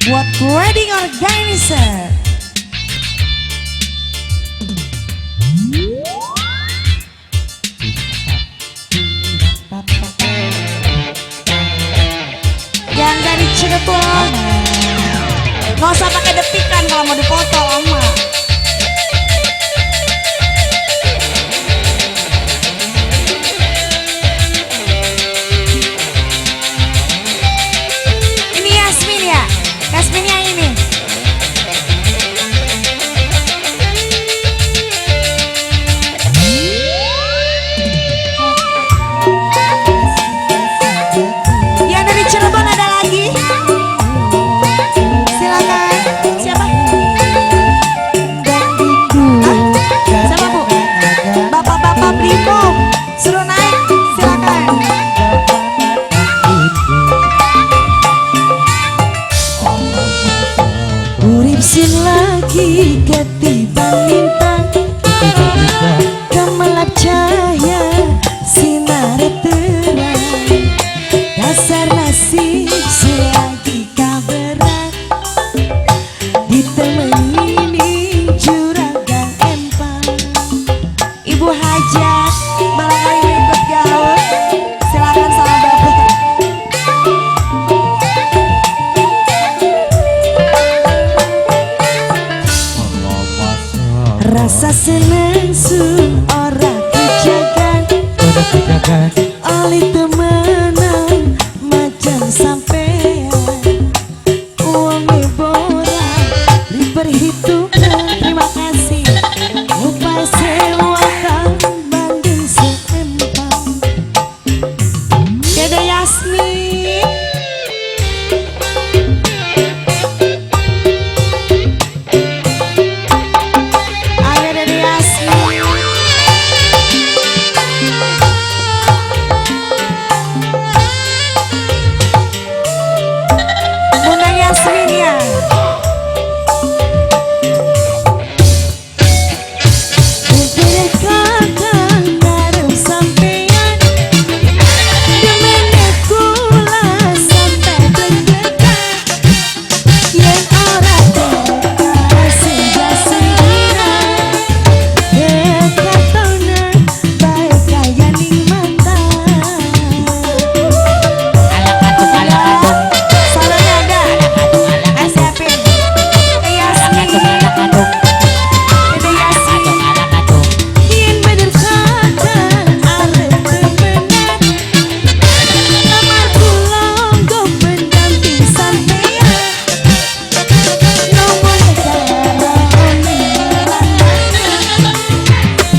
Buat wedding organizer. Yang dari Cirebon, nggak usah pakai detikan kalau mau dipoto lama. Ini Yasmin ya, Yasmin yang ini. Yang dari Cirebon ada lagi? Silakan. Siapa? Hah? Siapa Bu? Bapak-bapak Brimob, suruh naik, silakan. Urip sin lagi ketiban lintang, kemelap cahaya sinar terang. Dasar nasib selagi kaberan, ditemani juragan empang. Ibu Hajat, barangkali mau ikut gaul, silakan sama bapak. Rasa seneng sun ora kejagan, oli temenan macam sampean. Uangnya bora diperhitungkan. Terima kasih. Upah sewa kang banding seempang. Dede Yasmin. Ayo Dede Yasmin. Bunda Yasmin ya. Bubur kakang karo sampean, demene kula sampe deg-degan. Yen ora teka senja-senja, kekatona bae kaya ning mata. Salonnya ada. Eh, siapin. Dede Yasmin. Dede Yasmin. Yen bener kakang arep temenan, lamar kula nggo pendamping sampean. Nomor karo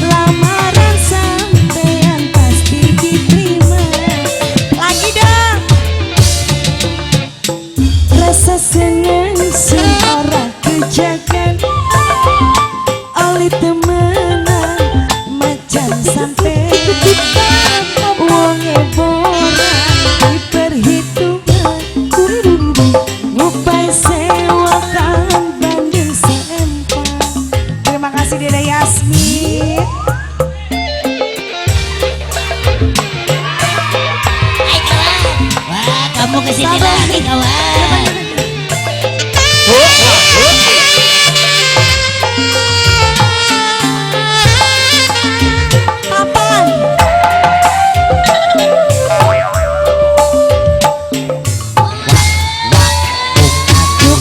lamaran sampean pasti diterima. Lagi dong. Rasa seneng sing ora kejagan, oli temenan macam sampean. Wonge ora diperhitungkan, ngupai sewa kang banding seempang. Terima kasih Dede Yasmin. Hai kawan. Wah, kamu kesini lagi kawan. Kapan?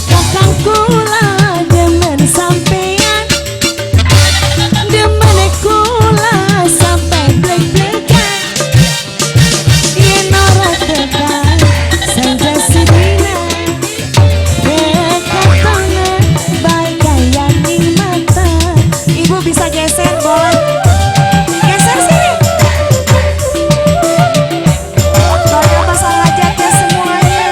Kakang kula demen sampean, demene kula sampe blek-blekan. Yen ora tekan senja sidina, kekatona bae kaya ning mata. Ibu bisa geser boleh. Geser sini. Keluarga pasang hajatnya semuanya.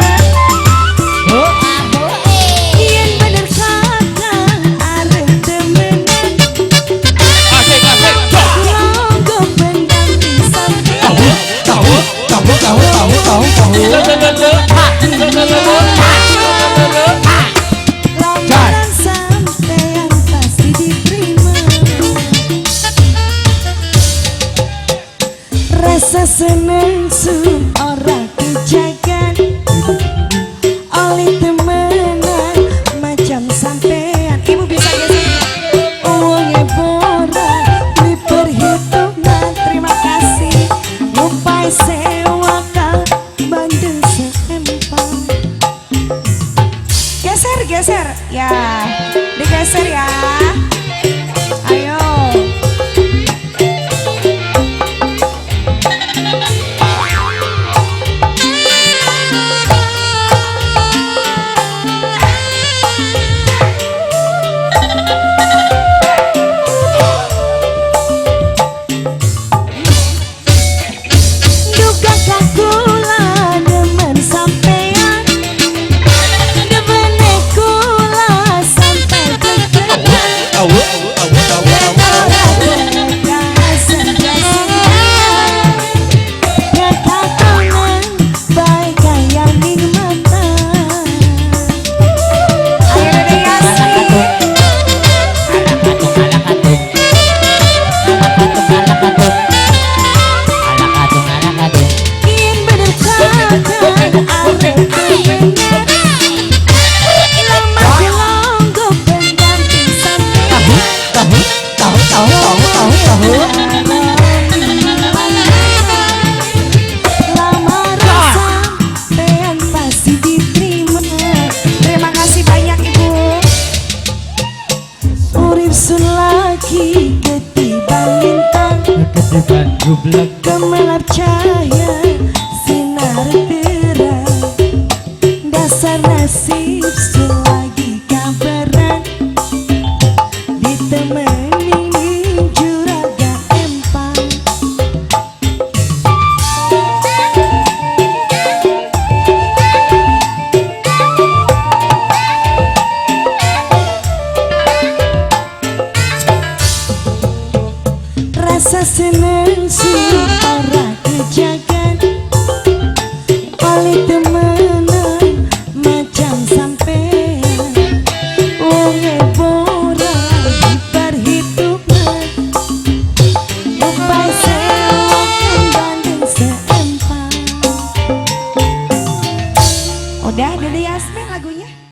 Yen bener kakang arep temenan, Asik asik. longgo pendamping sampean. Tahu tahu tahu tahu tahu tahu. Lamaran sampean pasti diterima. Rasa seneng sun ora kejagan, oli temenan. Rasa seneng sing ora kejaga.